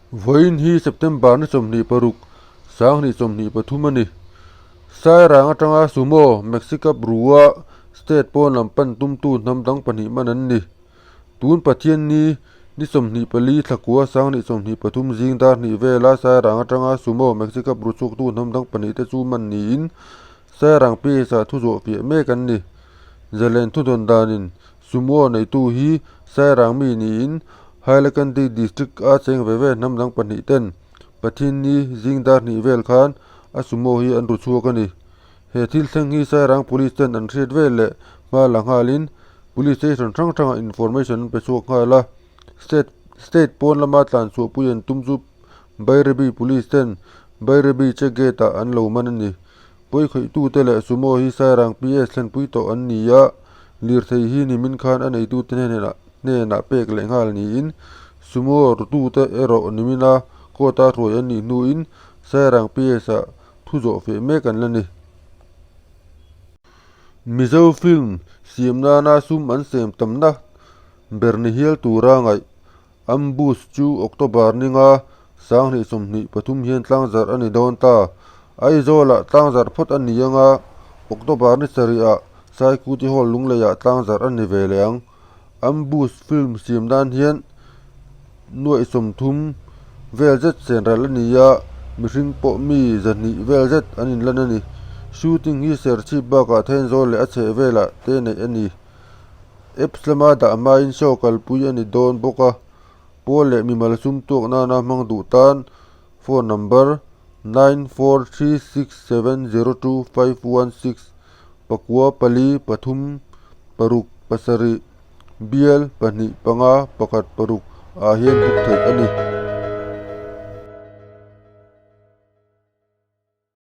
Vawiin hi September ni 26, 2023 a ni. Sairang atanga Sumo, Mexica Brua state pawn lam pan tumtu hnam dang pahnih man an ni. Tun Pathian ni ni 24 thlakua 2023 zing dar hnih vela Sairang atanga Sumo, Mexica Bru chhuaktu hnam dang pahnih te chu man niin Sairang PS ah thu zawh fiah mek an ni. Zalen thudawn danin Sumo neitu hi Sairang mi niin Hailakandi District a cheng ve ve hnam dang pahnih ten Pathianni zing dar hnih vel khan a sumo hi an ru chhuak a ni. He thil thleng hi Sairang Police ten an hriat vel leh hma la nghalin Police Station hrang hrangah information an pe chhuak nghal a. State State pawn lama tlan chhuahpui an tum chu Bairabi Police ten Bairabi check gate ah an lo man a ni. Pawikhawih-tute leh sumo hi Sairang PS thlenpui tawh an ni a, lirthei hi nimin khan a neitute hnenah hnenah pek leh nghal niin sumo rutute erawh nimina court-a hruai an nih hnuin Sairang PS-ah thu zawh feh mek an la ni. Mizo film siam nana sum an sem tamna ber ni hial tura ngaih Ambush chu October ninga 2023 hian tlangzarh a ni dawn ta. Aizawlah tlangzarh phawt a ni anga, October ni sarihah Saikuti Hall Lungleiah tlangzarh a ni ve leh ang. Ambush film siam dan hian nuaih sawmthum vel zet chen ral a ni a, mihring pawh mi zahnih vel zet an inlan a ni. Shooting hi Serchhip bakah Thenzawl leh a chheh velah te neih a ni. Apps lama dah hmain show kalpui a ni dawn bawk a, pawl leh mimal sum tuak nana hmang duh tan phone number 9436702516 pakua pali pathum paruk pasarih bial pahnih panga pakhat paruk ah hian book theih a ni.